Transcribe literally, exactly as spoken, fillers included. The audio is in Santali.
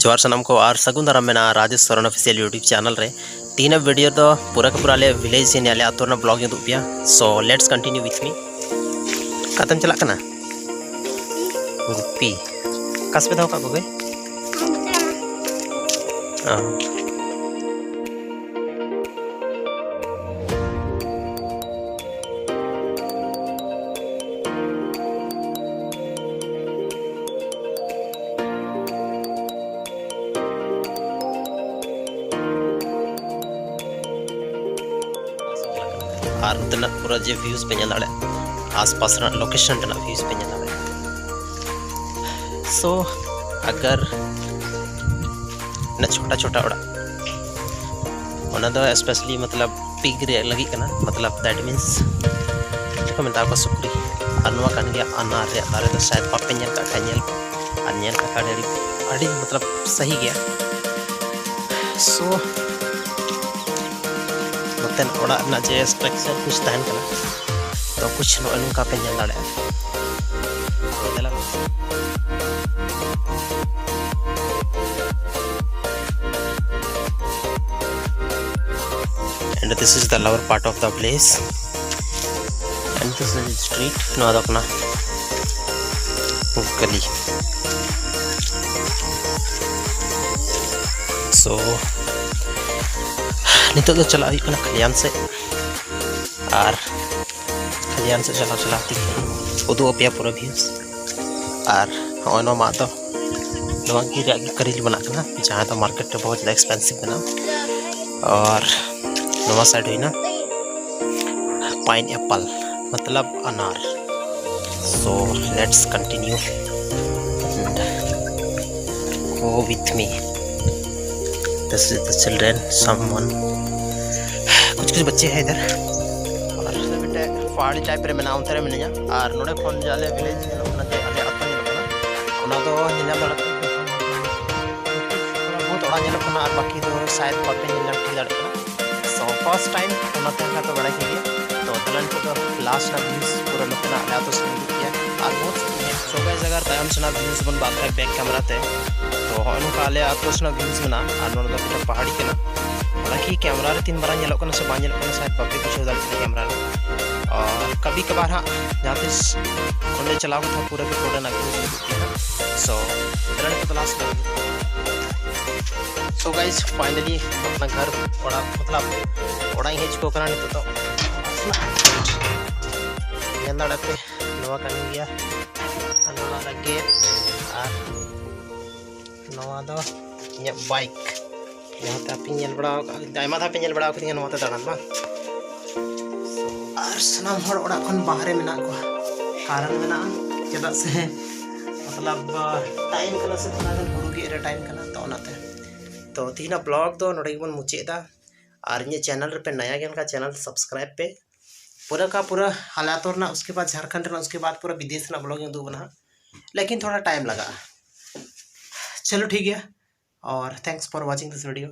ᱡᱚᱦᱟᱨ ᱥᱟᱱᱟᱢ ᱠᱚ ᱟᱨ ᱥᱟᱹᱜᱩᱱ ᱫᱟᱨᱟᱢ ᱢᱮᱱᱟᱜᱼᱟ Rajesh Soren official YouTube channel ᱨᱮ᱾ ᱛᱤᱦᱤᱧᱟᱜ ᱵᱷᱤᱰᱤᱭᱳ ᱫᱚ ᱯᱩᱨᱟᱹ ᱠᱮ ᱯᱩᱨᱟᱹ ᱟᱞᱮ ᱵᱷᱤᱞᱮᱡᱽ ᱥᱮᱱ ᱟᱞᱮ ᱟᱹᱛᱩ ᱨᱮᱱᱟᱜ ᱵᱞᱚᱜ ᱤᱧ ᱩᱫᱩᱜ ᱯᱮᱭᱟ᱾ So let's continue with me. ᱚᱠᱟᱛᱮᱢ ᱪᱟᱞᱟᱜ ᱠᱟᱱᱟ? ᱜᱩᱯᱤ᱾ ᱚᱠᱟ ᱥᱮᱫ ᱯᱮ ᱫᱚᱦᱚ ᱠᱟᱜ ᱠᱚᱜᱮ? ᱚ᱾ ᱟᱨ ᱱᱚᱛᱮᱱᱟᱜ ᱯᱩᱨᱟᱹ ᱡᱮ ᱵᱷᱤᱭᱩᱥ ᱯᱮ ᱧᱮᱞ ᱫᱟᱲᱮᱭᱟᱜᱼᱟ, ᱟᱥᱯᱟᱥ ᱨᱮᱱᱟᱜ ᱞᱳᱠᱮᱥᱚᱱ ᱨᱮᱱᱟᱜ ᱵᱷᱤᱭᱩᱥ ᱯᱮ ᱧᱮᱞ ᱫᱟᱲᱮᱭᱟᱜᱼᱟ᱾ So ᱟᱜᱟᱨ ᱚᱱᱟ ᱪᱷᱳᱴᱟ ᱪᱷᱳᱴᱟ ᱚᱲᱟᱜ, ᱚᱱᱟ ᱫᱚ specially ᱢᱚᱛᱞᱚᱵ ᱯᱤᱜᱽ ᱨᱮᱭᱟᱜ ᱞᱟᱹᱜᱤᱫ ᱠᱟᱱᱟ, ᱢᱚᱛᱞᱚᱵ that means ᱪᱮᱫ ᱠᱚ ᱢᱮᱛᱟ ᱠᱚᱣᱟ, ᱥᱩᱠᱨᱤ᱾ ᱟᱨ ᱱᱚᱣᱟ ᱠᱟᱱ ᱜᱮᱭᱟ ᱟᱱᱟᱨ ᱨᱮᱭᱟᱜ ᱫᱟᱨᱮ ᱫᱚ, ᱥᱟᱭᱟᱫ ᱵᱟᱯᱮ ᱧᱮᱞ ᱠᱟᱜ ᱠᱷᱟᱡ ᱧᱮᱞ ᱯᱮ, ᱟᱨ ᱧᱮᱞ ᱠᱟᱜ ᱠᱷᱟᱡ ᱟᱹᱰᱤ, ᱟᱹᱰᱤ ᱢᱚᱛᱞᱚᱵ ᱥᱟᱹᱦᱤ ᱜᱮᱭᱟ᱾ So ᱱᱚᱛᱮᱱ ᱚᱲᱟᱜ ᱨᱮᱱᱟᱜ ᱡᱮ ᱥᱴᱨᱟᱠᱪᱟᱨ ᱠᱩᱪ ᱛᱟᱦᱮᱱ ᱠᱟᱱᱟ, ᱛᱚ ᱠᱩᱪ ᱱᱚᱜᱼᱚᱭ ᱱᱚᱝᱠᱟ ᱯᱮ ᱧᱮᱞ ᱫᱟᱲᱮᱭᱟᱜᱼᱟ᱾ ᱛᱚ ᱫᱮᱞᱟ᱾ And this is the lower part of the place. And this is street. ᱱᱚᱣᱟ ᱫᱚ ᱠᱟᱱᱟ ᱜᱟᱹᱞᱤ᱾ So ᱱᱤᱛᱚᱜ ᱫᱚ ᱪᱟᱞᱟᱜ ᱦᱩᱭᱩᱜ ᱠᱟᱱᱟ ᱠᱷᱟᱞᱤᱭᱟᱱ ᱥᱮᱫ, ᱟᱨ ᱠᱷᱟᱞᱤᱭᱟᱱ ᱥᱮᱫ ᱪᱟᱞᱟᱣ ᱪᱟᱞᱟᱣ ᱛᱮᱜᱮ ᱩᱫᱩᱜ ᱟᱯᱮᱭᱟ ᱯᱩᱨᱟᱹ ᱵᱷᱤᱭᱩᱥ᱾ ᱟᱨ ᱱᱚᱜᱼᱚᱭ ᱱᱚᱣᱟ ᱢᱟᱫ ᱫᱚ ᱱᱚᱣᱟ ᱜᱮ ᱨᱮᱭᱟᱜ ᱜᱮ ᱠᱟᱹᱨᱤᱞ ᱵᱮᱱᱟᱜ ᱠᱟᱱᱟ, ᱡᱟᱦᱟᱸ ᱫᱚ ᱢᱟᱨᱠᱮᱴ ᱨᱮ ᱵᱚᱦᱩᱛ ᱡᱟᱫᱟ ᱮᱠᱥᱯᱮᱱᱥᱤᱵᱷ ᱢᱮᱱᱟᱜᱼᱟ᱾ ᱟᱨ ᱱᱚᱣᱟ ᱥᱟᱭᱤᱰ ᱦᱩᱭᱱᱟ ᱯᱟᱭᱤᱱ ᱮᱯᱚᱞ, ᱢᱚᱛᱞᱚᱵ ᱟᱱᱟᱨ᱾ So let's continue and go with me. This is the children, someone, कुछ कुछ बच्चे हैं इधर। और ᱢᱤᱫᱴᱮᱡ ᱯᱟᱦᱟᱲᱤ ᱴᱟᱭᱤᱯ ᱨᱮ ᱢᱮᱱᱟᱜᱼᱟ, ᱚᱱᱛᱮ ᱨᱮ ᱢᱤᱱᱟᱹᱧᱟ᱾ ᱟᱨ ᱱᱚᱰᱮ ᱠᱷᱚᱱ ᱡᱮ ᱟᱞᱮ ᱵᱷᱤᱞᱮᱡᱽ ᱧᱮᱞᱚᱜ ᱠᱟᱱᱟ, ᱡᱮ ᱟᱞᱮ ᱟᱹᱛᱩ ᱧᱮᱞᱚᱜ ᱠᱟᱱᱟ, ᱚᱱᱟ ᱫᱚ ᱧᱮᱞ ᱧᱟᱢ ᱫᱟᱲᱮᱭᱟᱜ ᱠᱟᱱᱟ᱾ ᱛᱷᱚᱲᱟ ᱵᱚᱦᱩᱛ ᱚᱲᱟᱜ ᱧᱮᱞᱚᱜ ᱠᱟᱱᱟ, ᱟᱨ ᱵᱟᱹᱠᱤ ᱫᱚ ᱥᱟᱭᱮᱫ ᱵᱟᱯᱮ ᱧᱮᱞ ᱧᱟᱢ ᱴᱷᱤᱠ ᱫᱟᱲᱮᱭᱟᱜ ᱠᱟᱱᱟ᱾ So first time ᱚᱱᱟᱛᱮ ᱚᱱᱠᱟ ᱠᱚ ᱵᱟᱲᱟᱭ ᱠᱮᱫ ᱜᱮᱭᱟ᱾ ᱛᱚ ᱛᱟᱦᱞᱮ ᱱᱤᱛᱚᱜ ᱫᱚ ᱞᱟᱥᱴ ᱨᱮᱱᱟᱜ ᱵᱷᱤᱭᱩᱥ ᱯᱩᱨᱟᱹ ᱱᱚᱛᱮᱱᱟᱜ ᱟᱞᱮ ᱟᱹᱛᱩ ᱥᱮᱫ ᱤᱧ ᱩᱫᱩᱜ ᱯᱮᱭᱟ᱾ ᱟᱨ ᱵᱚᱦᱩᱛ ᱥᱚᱵᱟᱭ ᱡᱟᱭᱜᱟ ᱨᱮ ᱛᱟᱭᱚᱢ ᱥᱮᱱᱟᱜ ᱵᱷᱤᱭᱩᱥ ᱵᱚᱱ ᱵᱟᱫ ᱠᱷᱟᱡ ᱵᱮᱠ ᱠᱮᱢᱮᱨᱟ ᱛᱮ᱾ ᱛᱚ ᱱᱚᱜᱼᱚ ᱱᱚᱝᱠᱟ ᱟᱞᱮ ᱟᱹᱛᱩ ᱥᱮᱱᱟᱜ views ᱢᱮᱱᱟᱜᱼᱟ, ᱟᱨ ᱱᱚᱰᱮ ᱫᱚ ᱢᱤᱫᱴᱟᱝ ᱯᱟᱦᱟᱲᱤ ᱠᱟᱱᱟ᱾ ᱦᱟᱞᱟᱝᱠᱤ ᱠᱮᱢᱨᱟ ᱨᱮ ᱛᱤᱱ ᱢᱟᱨᱟᱝ ᱧᱮᱞᱚᱜ ᱠᱟᱱᱟ ᱥᱮ ᱵᱟᱝ ᱧᱮᱞᱚᱜ ᱠᱟᱱᱟ, ᱥᱟᱭᱟᱫ ᱵᱟᱯᱮ ᱵᱩᱡᱷᱟᱹᱣ ᱫᱟᱲᱮᱭᱟᱜ ᱠᱟᱱᱟ ᱠᱮᱢᱨᱟ ᱨᱮ᱾ ᱟᱨ ᱠᱟᱵᱷᱤ ᱠᱟᱵᱷᱟᱨ ᱦᱟᱸᱜ ᱡᱟᱦᱟᱸ ᱛᱤᱥ ᱚᱸᱰᱮ ᱪᱟᱞᱟᱣ ᱠᱟᱛᱮ ᱯᱩᱨᱟᱹ ᱜᱮ ᱯᱚᱨᱮ ᱱᱟᱜ views ᱩᱫᱩᱜ ᱯᱮᱭᱟ᱾ So ᱛᱟᱦᱞᱮ ᱱᱤᱛᱚᱜ ᱫᱚ last ᱨᱮ᱾ So guys, finally ᱟᱯᱱᱟ ᱜᱷᱟᱨ ᱚᱲᱟᱜ, ᱢᱚᱛᱞᱚᱵ ᱚᱲᱟᱜ ᱤᱧ ᱦᱮᱡ ᱪᱩᱠᱟᱹᱣ ᱠᱟᱱᱟ ᱱᱤᱛᱚᱜ ᱫᱚ᱾ ᱧᱮᱞ ᱫᱟᱲᱮᱭᱟᱜ ᱯᱮ, ᱱᱚᱣᱟ ᱠᱟᱱ ᱜᱮᱭᱟ ᱟᱞᱮ ᱚᱲᱟᱜ ᱨᱮᱱᱟᱜ gate᱾ ᱟᱨ ᱱᱚᱣᱟ ᱫᱚ ᱤᱧᱟᱹᱜ bike, ᱡᱟᱦᱟᱸᱛᱮ ᱟᱯᱮ ᱧᱮᱞ ᱵᱟᱲᱟ ᱟᱠᱟᱫ, ᱟᱭᱢᱟ ᱫᱷᱟᱣ ᱯᱮ ᱧᱮᱞ ᱵᱟᱲᱟ ᱟᱠᱟᱫᱤᱧᱟ ᱱᱚᱣᱟᱛᱮ ᱫᱟᱬᱟᱱ ᱢᱟ᱾ ᱟᱨ ᱥᱟᱱᱟᱢ ᱦᱚᱲ ᱚᱲᱟᱜ ᱠᱷᱚᱱ ᱵᱟᱦᱨᱮ ᱢᱮᱱᱟᱜ ᱠᱚᱣᱟ, ᱠᱟᱨᱚᱱ ᱢᱮᱱᱟᱜᱼᱟ, ᱪᱮᱫᱟᱜ ᱥᱮ ᱢᱚᱛᱞᱚᱵ time ᱠᱟᱱᱟ ᱥᱮ ᱛᱷᱚᱲᱟ ᱜᱟᱱ ᱦᱩᱲᱩ ᱜᱮᱫ ᱨᱮ time ᱠᱟᱱᱟ, ᱛᱚ ᱚᱱᱟᱛᱮ᱾ ᱛᱚ ᱛᱤᱦᱤᱧᱟᱜ vlog ᱫᱚ ᱱᱚᱰᱮ ᱜᱮᱵᱚᱱ ᱢᱩᱪᱟᱹᱫ ᱮᱫᱟ᱾ ᱟᱨ ᱤᱧᱟᱹᱜ channel ᱨᱮᱯᱮ ᱱᱟᱭᱟ ᱜᱮᱭᱟ ᱮᱱᱠᱷᱟᱱ channel subscribe ᱯᱮ᱾ ᱯᱩᱨᱟᱹ ᱠᱟ ᱯᱩᱨᱟᱹ ᱟᱞᱮ ᱟᱹᱛᱩ ᱨᱮᱱᱟᱜ, ᱩᱥᱠᱮ ᱵᱟᱫ ᱡᱷᱟᱲᱠᱷᱚᱸᱰ ᱨᱮᱱᱟᱜ, ᱩᱥᱠᱮ ᱵᱟᱫ ᱯᱩᱨᱟᱹ ᱵᱤᱫᱮᱥ ᱨᱮᱱᱟᱜ vlog ᱤᱧ ᱩᱫᱩᱜ ᱟᱵᱚᱱᱟ ᱦᱟᱸᱜ, ᱞᱮᱠᱤᱱ ᱛᱷᱚᱲᱟ time ᱞᱟᱜᱟᱜᱼᱟ᱾ ᱪᱚᱞᱚ ᱴᱷᱤᱠ ᱜᱮᱭᱟ, ᱟᱨ thanks for watching this video.